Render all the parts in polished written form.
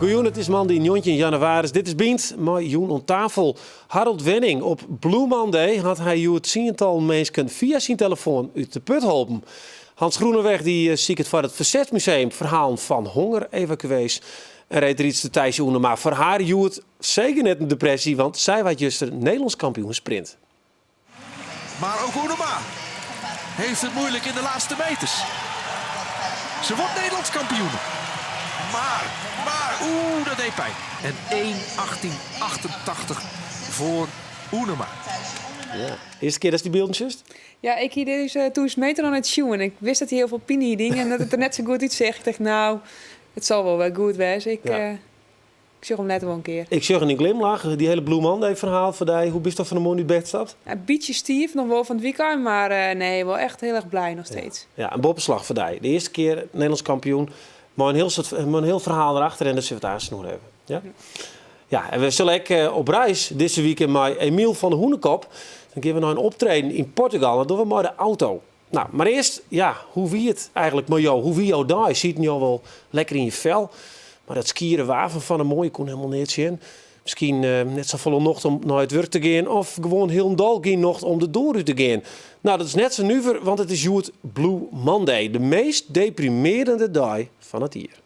Goejûn, it is moandei 19 jannewaris. Dit is Bynt mei Jûn oan tafel. Harold Wenning, op Blue Monday hat hy hjoed tsientallen minsken fia syn telefoan út de put holpen. Hans Groeneweg dy siket foar it Fersetsmuseum ferhalen fan hongerevakuees. En reedrydster Thijsje Oenema, foar har hjoed seker net in depresje, want sy waard juster Nederlânsk kampioen sprint. Maar ook Oenema heeft het moeilijk in de laatste meters. Ze wordt Nederlands kampioen. Maar, maar, oeh, dat deed pijn. En 1.18.88 voor Oenema. Ja. Earste kear datst dy bylden sjochst? Ja, ik hie dizze thús meter oan it sjoen. Ik wist dat hy hiel folle pine hie dien en dat it der net sa goed útseach. Ik tocht, nou, it sil wol wer goed wêze. Ik, Ja. Ik sjoch him letter wol in kear. Ik sjoch in dyn glimlach, dy hiele Blue Monday ferhaal foar dy. Hoe bist dan fan 'e moarn út bêd stapt? In bytsje stiif noch wol fan it wykein, mar nee, wol echt hiel erch blij noch steeds. Ja, in boppeslach foar dy. De earste kear Nederlânsk kampioen mei in hiel soad, mei in hiel ferhaal derachter en dêr sille we it aanst oer hawwe. Ja? Ja, en we sille ek op reis dizze wike mei Emiel fan de Hûnekop. Dan gean we nei in optreden yn Portugal en dat dogge we mei de auto. Nou, mar earst, ja, hoe wie it eigenlik mei jo? Hoe wie jo dei? Sieten jo wol lekker yn je fel? Mar dat skiere waar fan fan 'e moarn, je koene helemaal neat sjen. Miskien net safolle nocht om nei it wurk te gean of gewoan hielendal gjin nocht om de doar út te gean. Nou, dat is net sa nuver, want it is hjoed Blue Monday, de meast deprimearjende dei fan it jier.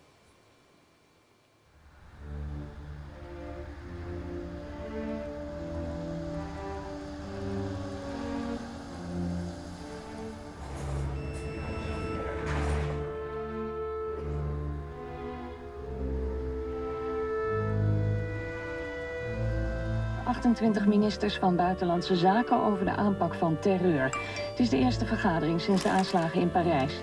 28 ministers van Buitenlandse Zaken over de aanpak van terreur. Het is de eerste vergadering sinds de aanslagen in Parijs.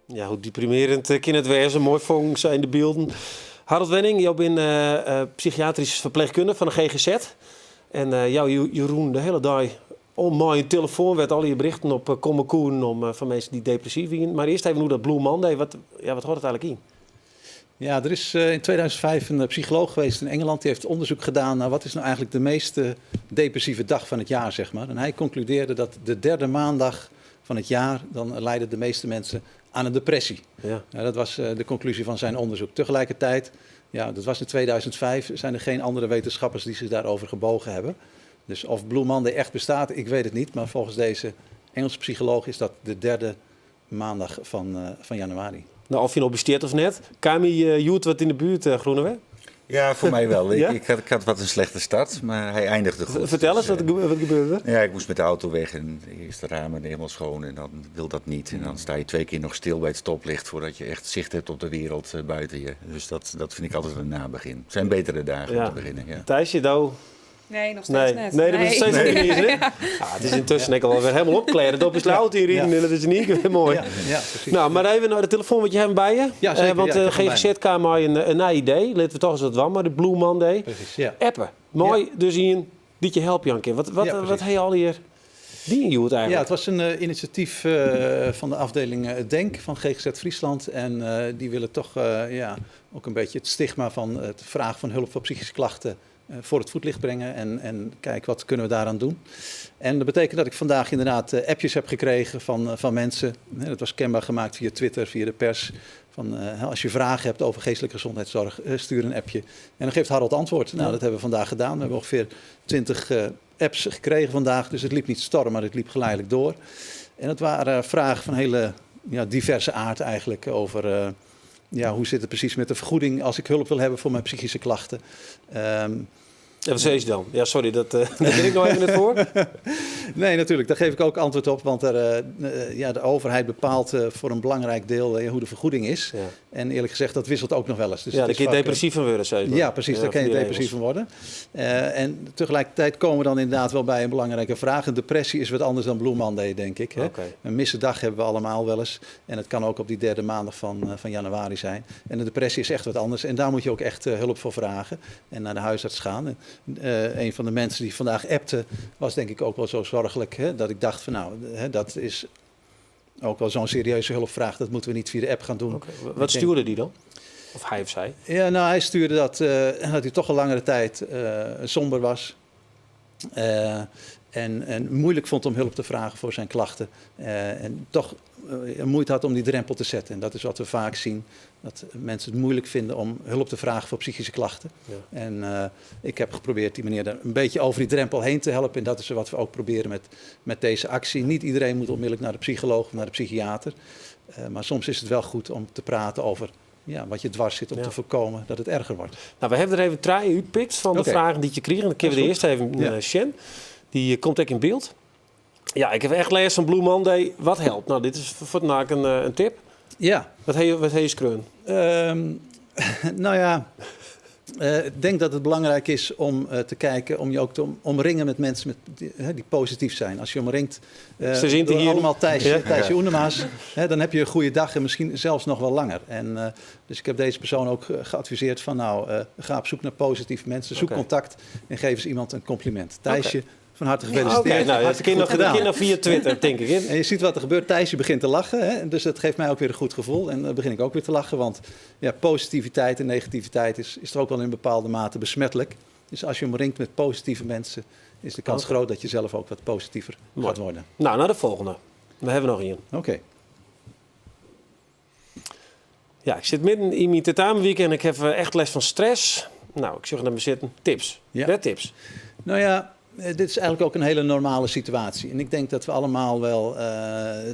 Ja, hoe deprimearjend kin it wêze? Moai fongen sa yn de bylden. Harold Wenning, jo binne psychiatrysk ferpleechkundige fan de GGZ. En ja, jo rûnen de hiele dei om mei in telefoan wêr't allegear berichten op komme koenen om fan minsken dy't depressyf wienen. Mar earst even oer dat Blue Monday. Wat, ja, wat hâldt it eigenlik yn? Ja, er is in 2005 een psycholoog geweest in Engeland. Die heeft onderzoek gedaan naar wat is nou eigenlijk de meest depressieve dag van het jaar, zeg maar. En hij concludeerde dat de derde maandag van het jaar, dan lijden de meeste mensen aan een depressie. Ja. Dat was de conclusie van zijn onderzoek. Tegelijkertijd, ja, dat was in 2005, zijn er geen andere wetenschappers die zich daarover gebogen hebben. Dus of Blue Monday echt bestaat, ik weet het niet. Maar volgens deze Engelse psycholoog is dat de derde maandag van januari. Nou, of hy no bestiet of net. Kaam hy hjoed wat yn de buert, Groeneweg? Ja, voor mij wel. Ja? Ik had wat een slechte start, maar hij eindigde goed. Fertel ris, Dus, wat gebeurde der? Ja, ik moest met de auto weg en eerst de ramen helemaal schoon en dan wil dat niet. En dan sta je twee keer nog stil bij het stoplicht voordat je echt zicht hebt op de wereld buiten je. Dus dat vind ik altijd een nabegin. Het zijn betere dagen om te beginnen. Ja. Thijsje, do? Nee, noch steeds Nee, net. nee, dat is nog steeds Nee. net hè? Ja, it is yntusken ek al wer hielendal opklearre. Op is auto riden en dat is yn ien kear wer moai. Ja, presys. Nou, mar even nei de telefoan, want je hawwe him by je. Ja, seker. Want Ja, ik ha him by GGZ my. kaam mei in nij idee. Litte we toch ris wat dwaan mei de Blue Monday. Presys, ja. Appe. Mei dus ien dy't je help jaan kin. Wat Ja, presys. ha je allegear dien hjoed Ja, eigenlik? het was een initiatief van de afdeling Denk van GGZ Friesland. En die willen toch ja, ook een beetje het stigma van het vragen van hulp voor psychische klachten voor het voetlicht brengen. En kijken wat kunnen we daaraan doen. En dat betekent dat ik vandaag inderdaad appjes heb gekregen van mensen. Dat was kenbaar gemaakt via Twitter, via de pers. Van, als je vragen hebt over geestelijke gezondheidszorg, stuur een appje. En dan geeft Harold antwoord. Nou, dat hebben we vandaag gedaan. We hebben ongeveer 20 apps gekregen vandaag. Dus het liep niet storm, maar het liep geleidelijk door. En dat waren vragen van hele, ja, diverse aard eigenlijk over, ja, hoe zit het precies met de vergoeding als ik hulp wil hebben voor mijn psychische klachten. Ja, wat zei je dan? Ja, sorry, dat ben ik nog even net voor. Nee, natuurlijk. Daar geef ik ook antwoord op. Want ja, de overheid bepaalt voor een belangrijk deel hoe de vergoeding is. En eerlijk gezegd, dat wisselt ook nog wel eens. Dus Ja, het daar is kun je vaak, depressief van worden, zei je. Ja, precies. Ja, daar kun je van die depressief regels. van worden. En tegelijkertijd komen we dan inderdaad wel bij een belangrijke vraag. Een depressie is wat anders dan Blue Monday, denk ik. Hè? Een misse dag hebben we allemaal wel eens. En het kan ook op die derde maandag van januari zijn. En de depressie is echt wat anders. En daar moet je ook echt hulp voor vragen. En naar de huisarts gaan. En een van de mensen die vandaag appte, was denk ik ook wel zo zorgelijk. Hè, dat ik dacht van nou, hè, dat is ook wel zo'n serieuze hulpvraag. Dat moeten we niet via de app gaan doen. Oké. Wat stuurde die dan? Of hij of zij? Ja, nou, hij stuurde dat hij toch al langere tijd somber was. En moeilijk vond om hulp te vragen voor zijn klachten. En toch moeite had om die drempel te zetten. En dat is wat we vaak zien. Dat mensen het moeilijk vinden om hulp te vragen voor psychische klachten. En ik heb geprobeerd die meneer daar een beetje over die drempel heen te helpen. En dat is wat we ook proberen met deze actie. Niet iedereen moet onmiddellijk naar de psycholoog of naar de psychiater. Maar soms is het wel goed om te praten over, ja, wat je dwars zit om te voorkomen dat het erger wordt. Nou, we hebben er even drie uitpikt van de vragen die je kreeg. En dan kunnen we de Dat is eerste even sjen. Die komt ook in beeld. Ja, ik heb echt les van Blue Monday. Wat helpt? Nou, dit is voor het maken een tip. Wat heb je skreun? Ik denk dat het belangrijk is om te kijken, om je ook te omringen met mensen die positief zijn. Als je omringt Ze zien het door hier. allemaal Thijsje Oenema's, dan heb je een goede dag en misschien zelfs nog wel langer. En dus ik heb deze persoon ook geadviseerd van, ga op zoek naar positieve mensen, zoek contact en geef eens iemand een compliment. Thijsje, van harte gefeliciteerd. Oké, nou, Hartstikke goed gedaan. dat kind via Twitter, denk ik. Hè? En je ziet wat er gebeurt. Thijsje begint te lachen. Hè? Dus dat geeft mij ook weer een goed gevoel. En dan begin ik ook weer te lachen. Want positiviteit en negativiteit is er ook wel in bepaalde mate besmettelijk. Dus als je omringt met positieve mensen, is de kans groot dat je zelf ook wat positiever gaat worden. Nou, naar de volgende. We hebben nog één. Ja, ik zit midden in mijn tentamenweek en ik heb echt last van stress. Nou, ik zeg naar me zitten. Tips. Wat tips? Dit is eigenlijk ook een hele normale situatie. En ik denk dat we allemaal wel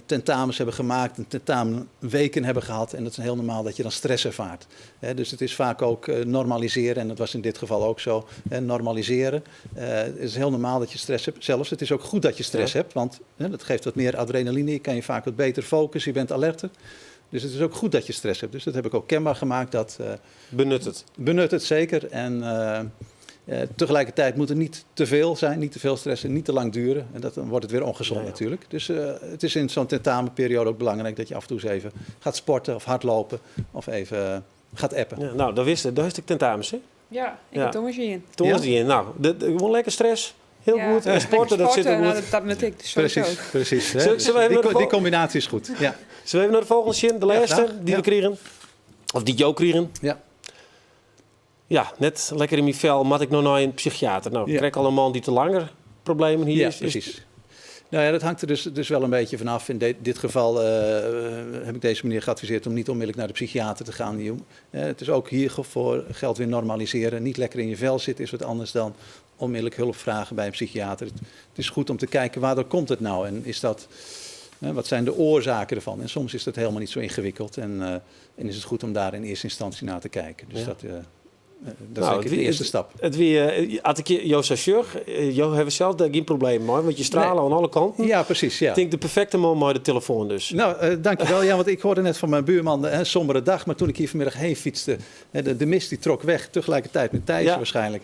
tentamens hebben gemaakt en tentamenweken hebben gehad. En dat is heel normaal dat je dan stress ervaart. Hè, dus het is vaak ook normaliseren, en dat was in dit geval ook zo. Hè, normaliseren. Het is heel normaal dat je stress hebt. Zelfs, het is ook goed dat je stress hebt, want dat geeft wat meer adrenaline. Je kan je vaak wat beter focussen, je bent alerter. Dus het is ook goed dat je stress hebt. Dus dat heb ik ook kenbaar gemaakt. Dat Benut het. Benut het, zeker. En tegelijkertijd moet er niet te veel zijn, niet te veel stress en niet te lang duren. En dan wordt het weer ongezond natuurlijk. Dus het is in zo'n tentamenperiode ook belangrijk dat je af en toe eens even gaat sporten of hardlopen of even gaat appen. Ja, nou, dat wist ik. Daar is de tentamens, hè? Ja, ik heb Thomas in. Thomas in. Nou, gewoon lekker stress. Heel goed. En Lekker sporten, dat zit er sporten, goed. Nou, dat moet ik dus sowieso. Precies, precies, hè. Zullen we even naar de Die combinatie is goed. Ja. Zullen we even naar de volgende zin, de Ja, laatste graag. die we kregen? Of die Jo kregen? Ja, net lekker in mijn vel, maar ik nog naar een psychiater. Nou, ik krijg al een man die te langer problemen hier Ja, is. precies. Dat hangt er dus wel een beetje vanaf. In dit geval heb ik deze meneer geadviseerd om niet onmiddellijk naar de psychiater te gaan. Het is ook hiervoor geldt weer normaliseren. Niet lekker in je vel zitten is wat anders dan onmiddellijk hulp vragen bij een psychiater. Het is goed om te kijken waardoor komt het nou en wat zijn de oorzaken ervan? En soms is dat helemaal niet zo ingewikkeld en is het goed om daar in eerste instantie naar te kijken. Dus dat is denk ik de eerste stap. Het wie had ik je, Jo Sacheur, Jo hebben zelf daar geen probleem mee, want je stralen aan alle kanten. Ja, precies. Ja. Ik denk de perfecte man met de telefoon dus. Nou, dankjewel. Ja, want ik hoorde net van mijn buurman een sombere dag, maar toen ik hier vanmiddag heen fietste, hè, de mist die trok weg, tegelijkertijd met Thijs waarschijnlijk.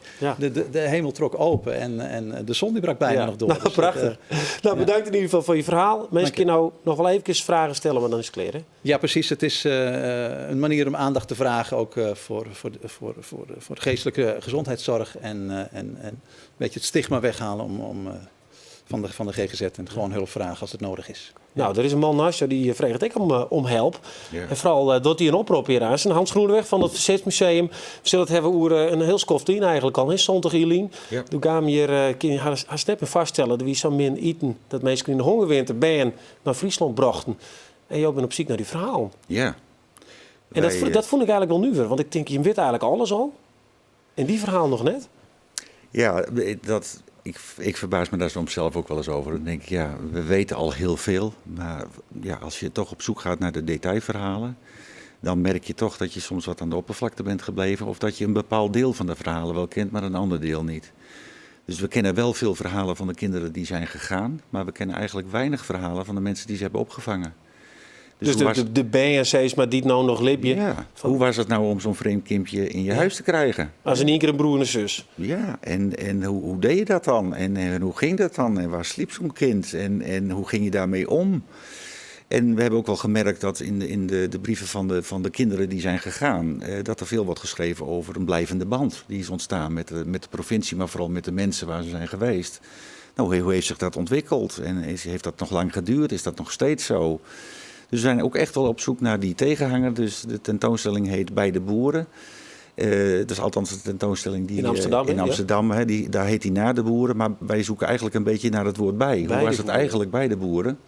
De hemel trok open en de zon die brak bijna nog door. Dus dat, Prachtig. Bedankt in ieder geval voor je verhaal. Mensen Dank je. kunnen nou nog wel even vragen stellen, maar dan is het klaar, hè? Ja, precies. Het is een manier om aandacht te vragen, ook voor de geestelijke gezondheidszorg en een beetje het stigma weghalen van de GGZ en gewoon hulp vragen als het nodig is. Nou, er is een man naast jou die vraagt ik om help. En vooral doet hij een oproep hier aan. Zijn Hans Groeneweg van het Verzetsmuseum. We zullen het hebben over een heel skoft in eigenlijk al. Hè? Zondag Eline. Toen kwamen hier kun je haar step en vaststellen. Dat wie zo min eten dat mensen in de hongerwinter ben naar Friesland brachten. En jou bent op zoek naar die verhaal. En dat vond ik eigenlijk wel nieuwer. Want ik denk, je weet eigenlijk alles al. En die verhaal nog net. Ja, ik verbaas me daar soms zelf ook wel eens over. Dan denk ik, ja, we weten al heel veel. Maar als je toch op zoek gaat naar de detailverhalen, dan merk je toch dat je soms wat aan de oppervlakte bent gebleven. Of dat je een bepaald deel van de verhalen wel kent, maar een ander deel niet. Dus we kennen wel veel verhalen van de kinderen die zijn gegaan. Maar we kennen eigenlijk weinig verhalen van de mensen die ze hebben opgevangen. Dus Dus hoe was de B en C's, maar die nou nog lipje. Ja, hoe was het nou om zo'n vreemd kindje in je huis te krijgen? Als in één keer een broer en een zus. Ja, en hoe deed je dat dan? En hoe ging dat dan? En waar sliep zo'n kind? En hoe ging je daarmee om? En we hebben ook wel gemerkt dat in de brieven van de kinderen die zijn gegaan, dat er veel wordt geschreven over een blijvende band die is ontstaan met de provincie, maar vooral met de mensen waar ze zijn geweest. Hoe heeft zich dat ontwikkeld? En heeft dat nog lang geduurd? Is dat nog steeds zo? Dus we zijn ook echt wel op zoek naar die tegenhanger. Dus de tentoonstelling heet Bij de Boeren. Dat is althans de tentoonstelling die In Amsterdam, in Amsterdam, hè, die, daar heet die Naar de Boeren. Maar wij zoeken eigenlijk een beetje naar het woord bij. Bij Hoe de was het boeren. eigenlijk bij de boeren?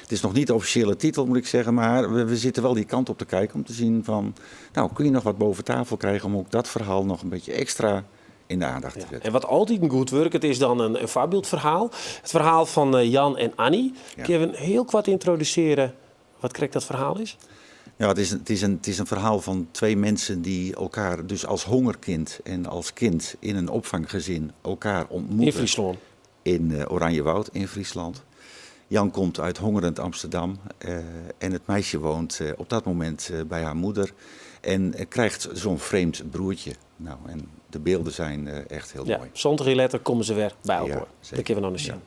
Het is nog niet de officiële titel, moet ik zeggen. Maar we zitten wel die kant op te kijken om te zien van... Nou, kun je nog wat boven tafel krijgen om ook dat verhaal nog een beetje extra in de aandacht te zetten. En wat altijd een goed werkt, het is dan een voorbeeldverhaal. Het verhaal van Jan en Annie. Ja. Kun je even heel kort introduceren wat correct dat verhaal is? Ja, het is een verhaal van twee mensen die elkaar dus als hongerkind en als kind in een opvanggezin elkaar ontmoeten. In Friesland. In Oranjewoud in Friesland. Jan komt uit hongerend Amsterdam en het meisje woont op dat moment bij haar moeder en krijgt zo'n vreemd broertje. Nou, en de beelden zijn echt heel Ja, mooi. zonder die letter komen ze weer bij elkaar. Ja, dat zeker. kunnen we nog eens zien.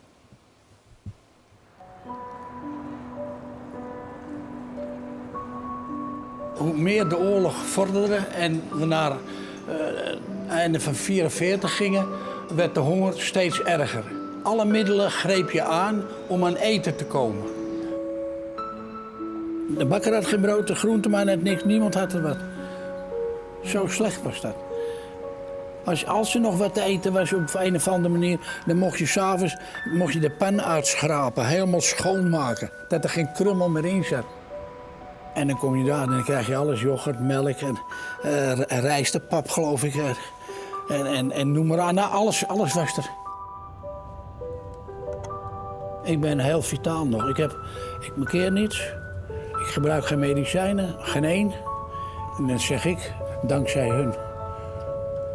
Hoe meer de oorlog vorderde en we naar het einde van 44 gingen, werd de honger steeds erger. Alle middelen greep je aan om aan eten te komen. De bakker had geen brood, de groenteman had niks, niemand had er wat. Zo slecht was dat. Als er nog wat te eten was op een of andere manier, dan mocht je s'avonds mocht je de pan uitschrapen, helemaal schoonmaken. Dat er geen krummel meer in zat. En dan kom je daar en dan krijg je alles, yoghurt, melk en rijstepap, geloof ik. En noem maar aan, nou, alles was er. Ik ben heel vitaal nog. Ik mankeer niets. Ik gebruik geen medicijnen, geen één. En dat zeg ik, dankzij hun.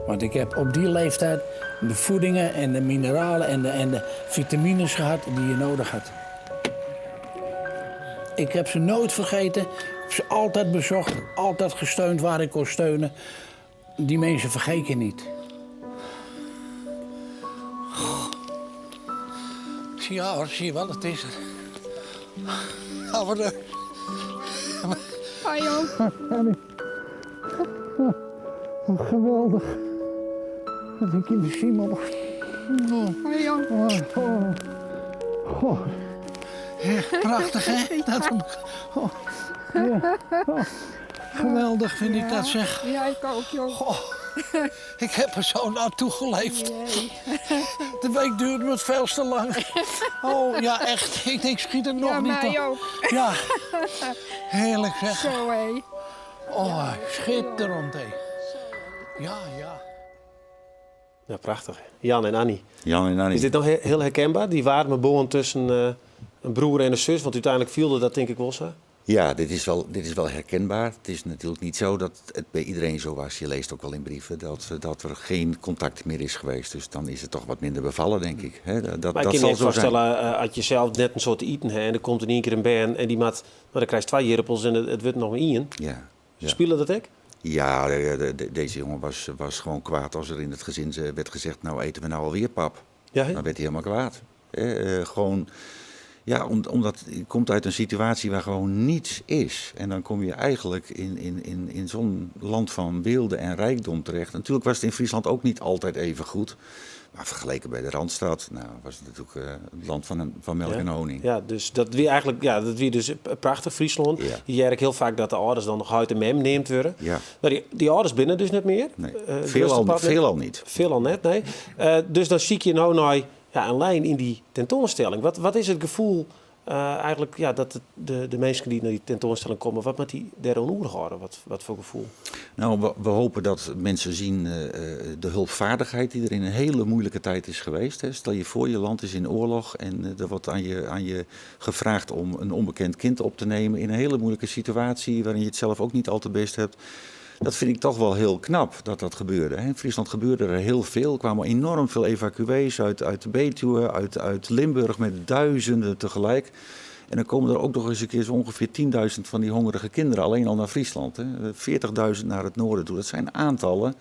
Want ik heb op die leeftijd de voedingen en de mineralen en de vitamines gehad die je nodig had. Ik heb ze nooit vergeten. Ik heb ze altijd bezocht, altijd gesteund waar ik kon steunen. Die mensen vergeet je niet. Zie je, hoor, zie je wel, het is er. Oude. Hoi, jong. Geweldig. Dat ik in de Simon. Hoi, jong. Oh. Ja, prachtig, hè? Dat, oh. Ja. Oh. Geweldig vind ik dat, zeg. Ja, ik ook, joh. Goh, ik heb er zo naartoe geleefd. De week duurde me het veel te lang. Oh, ja, echt. Ik denk, schiet er nog Ja, niet mij op. ook. Ja, heerlijk zeg. Zo, hé. Oh, schitterend, hé. Ja, ja. Ja, prachtig. Jan en Annie. Jan en Annie. Is dit nog heel herkenbaar? Die warme band tussen een broer en een zus? Want uiteindelijk viel dat denk ik wel zo. Ja, dit is wel herkenbaar. Het is natuurlijk niet zo dat het bij iedereen zo was. Je leest ook wel in brieven dat er geen contact meer is geweest. Dus dan is het toch wat minder bevallen, denk ik. Hè, Maar dat ik kan zal me zo zijn. voorstellen, als je zelf net een soort eten hebt en er komt in één keer een band en die maat, nou, dan krijg je 2 jerpels en het wordt nog maar één. Ja, ja. Spelen dat ik? Ja, deze jongen was gewoon kwaad als er in het gezin werd gezegd, nou eten we nou alweer pap. Ja, hè? Dan werd hij helemaal kwaad. Hè gewoon, ja, omdat je komt uit een situatie waar gewoon niets is. En dan kom je eigenlijk in zo'n land van weelde en rijkdom terecht. Natuurlijk was het in Friesland ook niet altijd even goed. Maar vergeleken bij de Randstad, was het natuurlijk het land van melk en honing. Ja, dus dat wie eigenlijk, ja, dat wie dus prachtig Friesland. Je merkt heel vaak dat de ouders dan nog uit de mem neemt worden. Maar die ouders binnen dus net meer. Nee. Rustig pad net. Veelal niet. Veelal net, nee. Dus dan zie je nou naar, ja, een lijn in die tentoonstelling. Wat is het gevoel eigenlijk, ja, dat de mensen die naar die tentoonstelling komen, wat moet die daar aan houden? Wat voor gevoel? We hopen dat mensen zien de hulpvaardigheid die er in een hele moeilijke tijd is geweest. Hè. Stel je voor, je land is in oorlog en er wordt aan je gevraagd om een onbekend kind op te nemen in een hele moeilijke situatie waarin je het zelf ook niet al te best hebt. Dat vind ik toch wel heel knap dat dat gebeurde. Hè. In Friesland gebeurde er heel veel. Er kwamen enorm veel evacuees uit de Betuwe, uit Limburg met duizenden tegelijk. En dan komen er ook nog eens een keer zo ongeveer 10.000 van die hongerige kinderen alleen al naar Friesland. Hè. 40.000 naar het noorden toe. Dat zijn aantallen.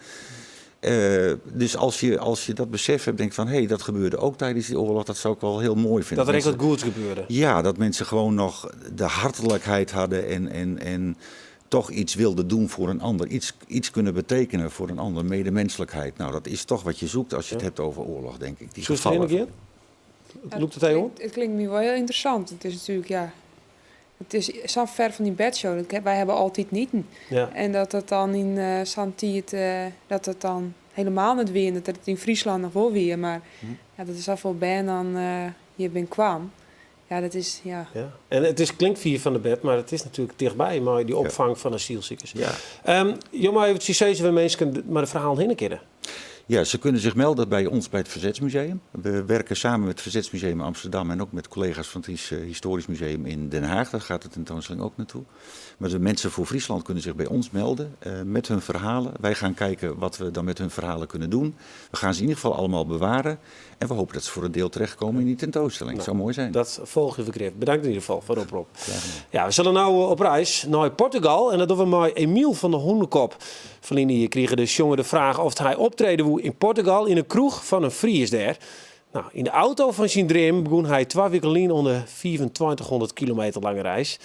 Dus als je dat besef hebt, denk van, hé, hey, dat gebeurde ook tijdens die oorlog. Dat zou ik wel heel mooi vinden. Dat er echt wat goeds gebeurde. Ja, dat mensen gewoon nog de hartelijkheid hadden en toch iets wilden doen voor een ander. Iets kunnen betekenen voor een ander. Medemenselijkheid. Dat is toch wat je zoekt als je het hebt over oorlog, denk ik. Die Zullen we het gevallen. een keer? Loopt het even om? Het klinkt nu wel heel interessant. Het is natuurlijk, ja, It is sa fer fan dyn bedshow. Wy hawwe altyd iten. Ja. En dat dat dan yn eh, sa'n tiid, eh, dat dat dan helemaal net wie. En dat it yn Fryslân noch wol wie. Mar ja, dat der safolle bern dan eh, hjir bin kwam. Ja, dat is, ja. Ja. En it is, klinkt fier fan de bed, mar it is natuerlik tichtby mei dy opfang fan asylsikers. Ja. Jo meie eventsjes sizze wêr't minsken mei de ferhalen hinne kinne. Ja, ze kunnen zich melden bij ons bij het Verzetsmuseum. We werken samen met het Verzetsmuseum Amsterdam en ook met collega's van het eh, Historisch Museum in Den Haag. Daar gaat de tentoonstelling ook naartoe. Maar de mensen voor Friesland kunnen zich bij ons melden eh, met hun verhalen. Wij gaan kijken wat we dan met hun verhalen kunnen doen. We gaan ze in ieder geval allemaal bewaren. En we hopen dat ze voor een deel terechtkomen in die tentoonstelling. Het zou mooi zijn. Dat folgje we grif. Bedankt in ieder geval foar de oprop. Ja, we sille no op reis nei Portugal en dat dogge we mei Emiel van de Hûnekop. Ferline jier krige de sjonger de fraach oft hy optrede woe yn Portugal yn in kroech fan in Fries dêr. No, yn de auto fan syn dream begûn hy twa wiken lyn oan de 2500 kilometer lange reis.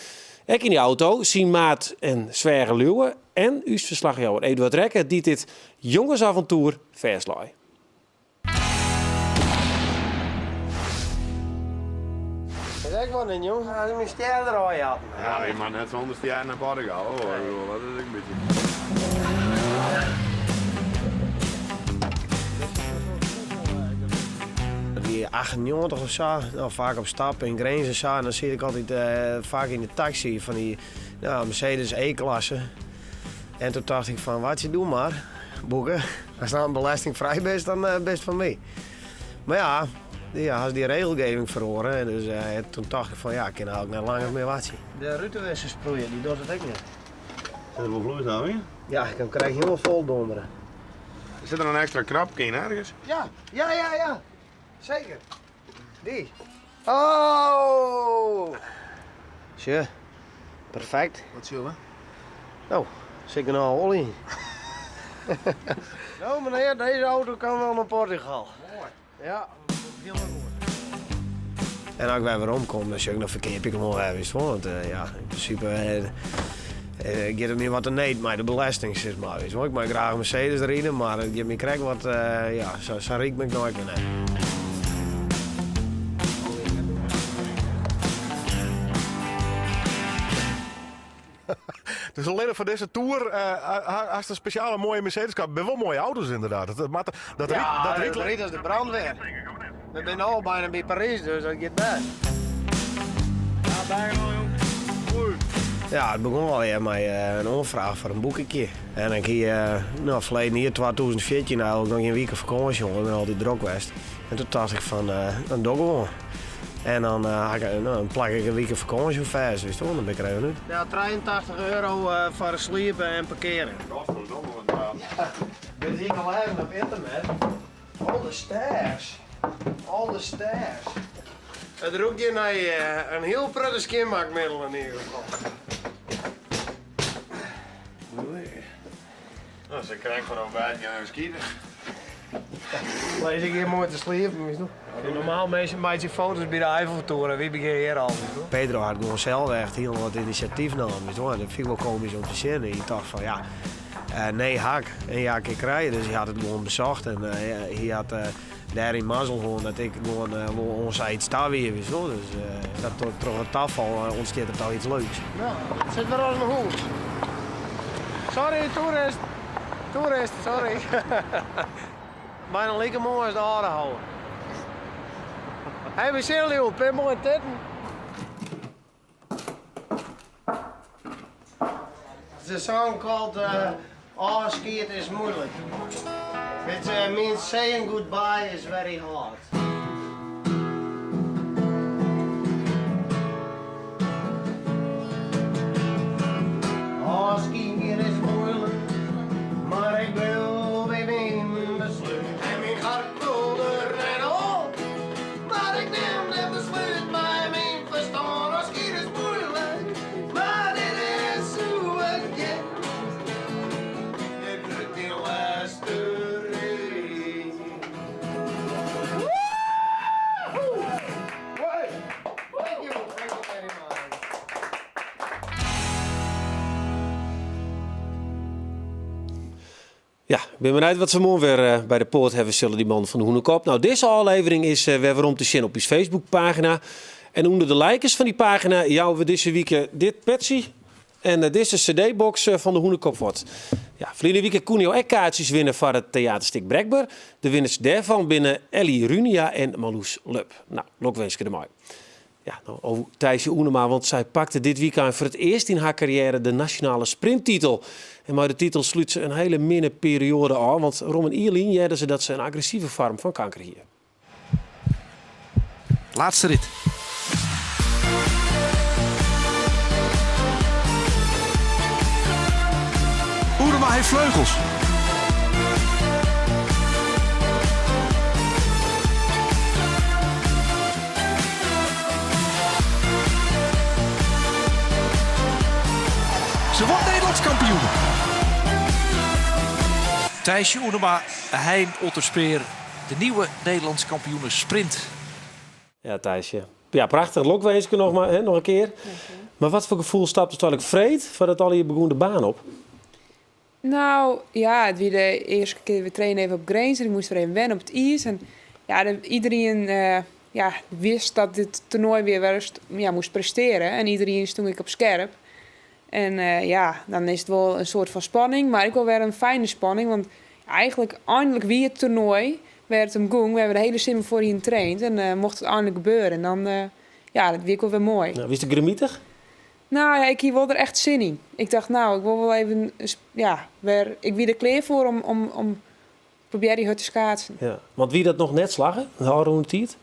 Ek yn dy auto syn maat en sweager Liuwe en ús ferslachjouwer Eduard Rekker dy't dit jongesavontoer fêstlei. Is ek wat in jong, as myn stjer der ôf jatten. Ja, je moat net sûnder stjer nei Portugal hoor. Ik bedoel, dat is ek in bytsje. Dat wie 98 of sa, no, faak op stap yn Grins en sa. En dan siet ik altyd eh, faak yn de taksy fan dy no, Mercedes E-klasse. En toen tocht ik fan, wat je doe mar, boeke. As dan belestingfrij bist, dan eh, bist fan my. Mar ja, ja, as dy regelgeving feroare. En dus eh, toen tocht ik fan, ja, ik kin eigentlik net langer mear wachtsje. De rutenwissers sproeien, dy docht it ek net. Sit der wol floeistof yn? Ja, ik krijg helemaal vol donderen. Sit der in ekstra knopke yn ergens? Ja, ja, ja, ja. Zeker. Dy. Oh! Sjoch, perfect. Wat sjogge we? No, sit ik der no al yn. No menear, deze auto kan wel naar Portugal. Moai. Ja, helemaal goed. En as ik wer werom kom, dan sjoch ik, dan ferkeap ik him wol wer, witst wol. Want eh, ja, yn prinsipe eh, eh, giet it my wat te need mei de belesting, sis mar. Witst wol. Ik mei graach in Mercedes ride, mar it giet my krekt wat, eh, ja, sa, sa ryk bin ik no ek wer net. Dus allinnich foar dizze toer uh, hast in spesjale moaie Mercedes kocht. Binne wol moaie auto's ynderdaad. Dat, dat, dat, ja, dat dat rydt as de brandweer. We binne al byna by Parys, dus dat giet bêst. Ja, bijna jong. Ja, it begûn allegear mei eh, in oanfraach foar in boekingke. En ik hie, eh, no, ferleden jier 2014 eigentlik noch gjin wike fakânsje hân. Ik bin altyd drok west. En toen tocht ik fan, eh, dan doch ik gewoan. En dan, uh, ik, no, dan plak ik in wike fakânsje fêst, witst wol, dan bin ik der even út. Ja, 83 euro uh, foar sliepen en parkearen. Godverdomme, wat Ja, dit hie ik al even op ynternet. All the stairs. All the stairs. It rûkt hjir nei uh, in hiel protte skjinmakmiddel yn ieder gefal. No, se krekt foar ontbijt gaan even skiten. Lis ik hjir moai te sliepen, witst wol. Normaal minsken meitsje foto's by de Eiffeltoren, wy begjinne hjir al. Pedro hat gewoan sels echt hiel wat inisjatyf nommen, witst wol. En dat fyn ik wol komysk om te sjen. En hy tocht fan ja, uh, nee ha 'k en ja kin krije. Dus hy hat it gewoan besocht en uh, hy hat uh, dêryn mazzel hân dat ik gewoan uh, wol oan sayts ta wie, witst wol. Dus uh, dat troch it tafal ûntstiet der toch iets leuks. No, it sit wer as in hûs. Sorry, toerist. Toerist, sorry. Byna like moai as de âlde houwe. Hey, we sille joe, pear moaie titten. It's a song called uh, Ôfskied is moeilijk. It uh, means saying goodbye is very hard. Ôfskied is moeilijk, mar ik bliuw by myn beslút. En myn hert wol der net op, mar ik nim dit beslút mei myn ferstân. Ôfskied is moeilijk, mar dit is hoe't it giet. Dit wurdt myn lêste rit. Thank you, thank you very much. Ja, ik bin benijd wat se moarn wer eh, by de poat hawwe sille, dy man fan de Hûnekop. No, dizze ôflevering is eh, wer werom te sjen op ús Facebookpagina. En ûnder de likers fan dy pagina jouwe we dizze wike dit petsje en dizze cd-box fan de Hûnekop fuort. Ja, ferline wike koene jo ek kaartsjes winne foar it teaterstik Brekber. De winners dêrfan binne Elly Runia en Marloes Lub. Nou, lokwinske dermei. Ja, no oer Thijsje Oenema, want sy pakte dit wykein foar it earst yn har karriêre de nasjonale sprinttitel. En mei de titel slút se in hiele minne perioade ôf, want rom in jier lyn hearde se dat se in agressive foarm fan kanker hie. Laatste rit. Oenema heeft vleugels. Ze wordt Nederlands kampioen. Thijsje Oenema, Hein Otterspeer, de nieuwe Nederlands kampioene sprint. Ja, Thijsje. Ja, prachtich. Lokwinske noch mar, hè, noch in kear. Mar wat foar gefoel stapte úteinlik freed foardat allegear begûn de baan op? Nou, ja, it wie de earste kear we trainen even op Grins en ik moast wer even wenne op it iis. En ja, de, iedereen ja, wist dat dit toernoai wie wêr'tst ja, moast prestearje. En iedereen stond ek op skerp. En ja, dan is it wol in soart fan spanning, mar ek wol wer in fijne spanning. Want eigenlijk, eindelijk wie it toernoai wêr't it om gong. We hawwe de hiele simmer foar yn traind en mocht it eindelijk gebeuren. En dan, ja, dat wie ek wol wer moai. Nou, wiest grimmitich? Nou ja, ik hie wol der echt sin yn. Ik tocht, nou, ik wol wol even, ja, wer, ik wie der klear foar om probearje hurd te skaatsen. Ja, want wie dat noch net slagge, de ôfrûne tiid?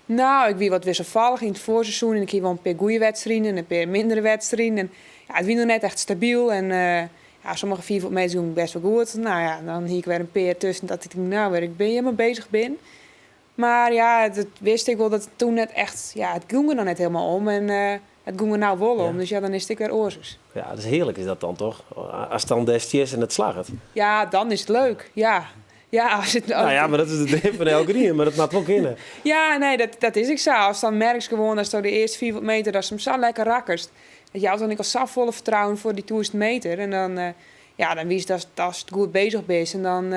Nou, ik wie wat wisselfallich yn it foarseizoen en ik hie wol in pear goede wedstriden en in pear mindere wedstriden. En ja, it wie noch net echt stabyl en ja, sommige 500 meters gongen best wol goed. Nou ja, dan hie ik wer in pear tusken dat ik tink, nou, wêr ik bin hjir mei beuzich bin. Mar ja, dat wist ik wol dat it toen net echt, ja, it gong der noch net hielendal om en it gong der no wol om. Dus ja, dan is it ek wer oars. Ja, dat is hearlik is dat dan toch? Ast dan dêr stiest en it slagget. Ja, dan is it leuk, ja. Ja, as it, Nou ja, mar dat is de dream fan elkenien, mar dat moat wol kinne. Ja, nee, dat is ek sa. Ast dan merkst gewoan datsto de earste 500 meter, datst him sa lekker rakkest. Dat jout dan ek al safolle fertrouwen foar dy 1000 meter. En dan, ja, dan witst datst goed beuzich bist. En dan,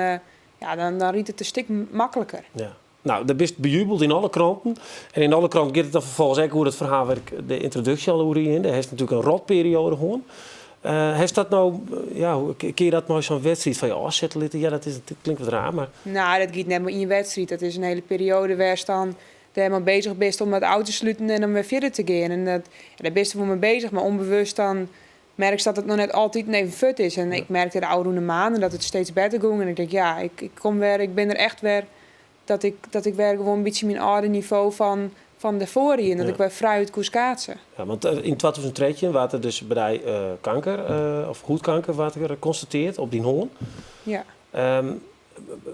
ja, dan rydt it in stik makliker. Ja. Nou, dêr bist bejubeld yn alle kranten. En yn alle kranten giet it dan ferfolgens ek oer it ferhaal wêr't ik de yntroduksje al oer hie. Dêr hast natuerlik in rotperioade hân. Hast dat no, ja, kinne je dat mei sa'n wedstriid fan je ôfsette litte? Ja, dat is, dat klinkt wat raar, mar... Nou, dat giet net mei ien wedstriid. Dat is in hiele perioade wêr'tst dan dêrmei beuzich bist om dat ôf te sluten en om wer fierder te gean. En dat, ja, dêr bist wol mei beuzich, mar ûnbewust dan merkst dat it noch net altyd even fuort is. En ik merkte de ôfrûne maanden dat it steeds better gong. En ik tink, ja, ik kom wer, ik bin der echt wer, dat ik wer gewoan in bytsje myn âlde nivo fan dêrfoar hie. En dat ik wer frijút koe skaatsen. Ja, want yn 2013 waard der dus by dy kanker, of hûdkanker, waard der konstatearre op dyn hân. Ja.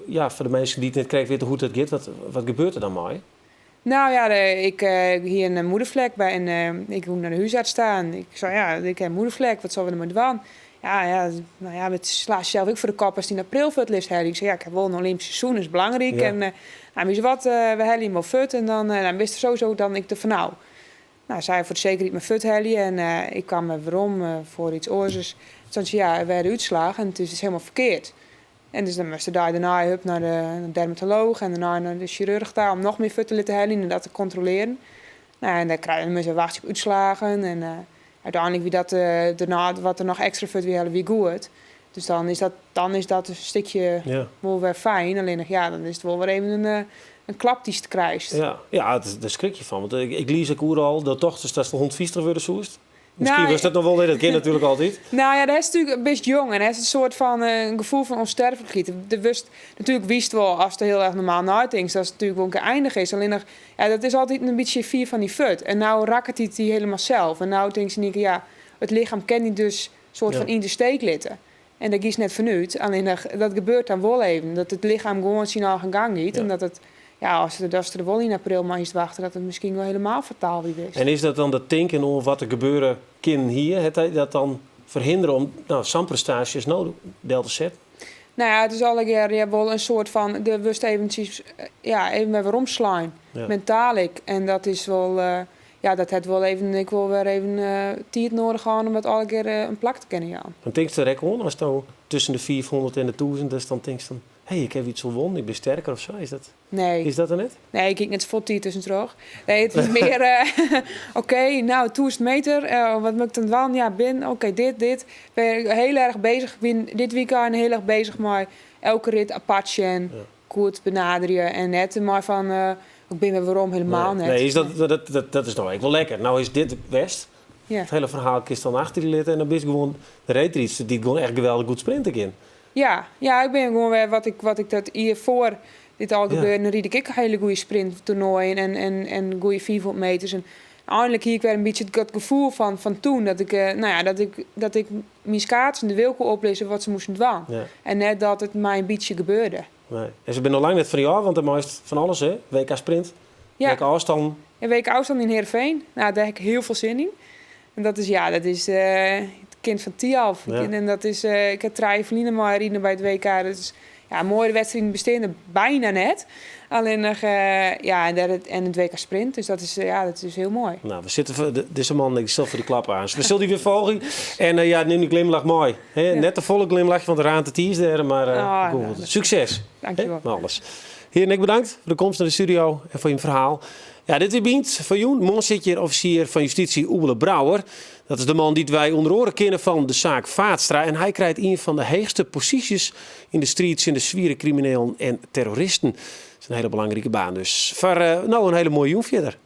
Ja, foar de minsken dy't net krekt witte hoe't dat giet, wat gebeurt der dan mei? Nou ja, ik hie in moedervlek by en ik gong nei de húsarts ta en ik sei, ja, ik ha in moedervlek, wat sille we dermei dwaan? Ja, ja, nou ja, it slacht sels ek foar de kop ast yn april fuort litst helje. Ik sei, ja, ik ha wol in Olympysk seizoen, dat is belangryk. En nou, wist wat, we helje him wol fuort en dan wist er sowieso dan ek derfan ôf. Nou, sy foar de sekerheid mar fuorthelje en ik kaam wer werom foar iets oars. Dus toen sei ja, wer de útslach en it is dus hielendal ferkeard. En dus dan moast de dei dêrnei hup nei de dermatolooch en dêrnei nei de sjirurch ta om noch mear fuort te litten heljen en dat te kontrolearjen. Nou, en dêr krije je moast wachtsje op útslagen en úteinlik wie dat dêrnei wat der noch ekstra fuort wie helle wie goed. Dus dan is dat in stikje wol wer fijn. Allinnich ja, dan is it wol wer even in klap dy'tst krijst. Ja, ja, dêr skrik je fan. Want ik lies ek oeral dat tochtst datst 150 wurde soest. Miskien wurdst dat noch wol, dat kin natuerlik altyd. Nou ja, dêr natuerlik bist jong en hast in soart fan in gefoel fan ûnsterflikheid. Do wurdst natuerlik witst wol, ast der hiel erch normaal neitinkst, dat it natuerlik wol in kear einich is. Allinnich, ja, dat is altyd in bytsje fier fan dy fuort. En no rakket it dy hielendal sels. En no tinkst yn ien kear, ja, it lichem kin dy dus soart fan yn de steek litte. En dêr giest net fanút. Allinnich, dat gebeurt dan wol even. Dat it lichem gewoan syn eigen gang giet. En dat it, ja, ast der wol yn april mei hiest wachte, dat it miskien wol hielendal fataal wie west. En is dat dan dat tinken oan wat der gebeure kinnen hie, hat dy dat dan ferhindere om nou, sa'n prestaasje as no del te setten? Nou ja, it is allegear ja, wol in soart fan, do wurdst eventsjes, ja, even wer weromslein. Mentaal ek. En dat is wol, ja, dat hat wol even, ik wol wer even tiid nedich hân om dat allegear in plak te kinnen jaan. Dan tinkst der ek oan, ast no tusken de 500 en de 1000, datst dan tinkst fan, Hé, ik ha yts wûn, ik bin sterker of sa. Is dat, Nee. is dat der net? Nee, ik kyk net folle tiid tuskentroch. Nee, it is mear, oké, nou, 1000 meter, wat moat ik dan dwaan? Ja, bin, oké, dit, dit. Ben hiel erch beuzich, ik bin dit wykein hiel erch beuzich mei elke rit apart sjen, goed benaderje en net mei fan, ik bin wer werom, hielendal net. Nee, is dat, dat, dat, dat is no ek wol lekker. No is dit west. Ja. It hiele ferhaal kinst dan achter dy litte en dan bist gewoan de reedrydster dy't gewoan echt geweldich goed sprinte kin. Ja, ja, ik bin gewoan wer wat ik, wat ik dat jier foar dit al gebeurde, dan ried ik ek hiele goede sprinttoernooien en, en, en goede 500 meters. En einlik hie ik wer in bytsje it gefoel fan, fan toen, dat ik, eh, nou ja, dat ik, dat ik myn skaatsen de wil koe oplizze wat se moasten dwaan. Ja. En net dat it my in bytsje gebeurde. Nee. En se binne noch lang net fan dy ôf, want dan meist fan alles, hè? WK sprint, Ja. WK ôfstannen. En WK ôfstân yn Heerenveen, nou, dêr ha ik hiel folle sin yn. En dat is, ja, dat is eh, it kind fan Thialf. Ja. En dat is, eh, ik ha trije ferline mei riden by it WK. Dat is, ja, moaiere wedstriden besteane der byna net. Allinnich, eh, ja, en, dêr it, en it WK sprint. Dus dat is, ja, dat is hiel moai. Nou, we sitte foar de, dizze man, ik sil foar de klap aan. We sille dy wer folgje. En eh, ja, nim dy glimlach mei. Hè? Ja. Net te folle glimlach, want raant it iis dêr, mar eh, Ah, goed. nou, dat- Sukses. Dankjewol. Hè, mei alles. Hearen, ek bedankt foar de komst nei de studio en foar jim ferhaal. Ja, dit wie Bynt foar jûn. Moarn sit hjir offisier fan justysje Oebele Brouwer. Dat is de man dy't wy ûnder oare kenne fan de saak Vaatstra. En hy krijt ien fan de heechste posysjes yn de striid tsjin de swiere kriminelen en terroristen. Dat is in hiele belangrike baan dus. Foar no in hiele moaie jûn fierder.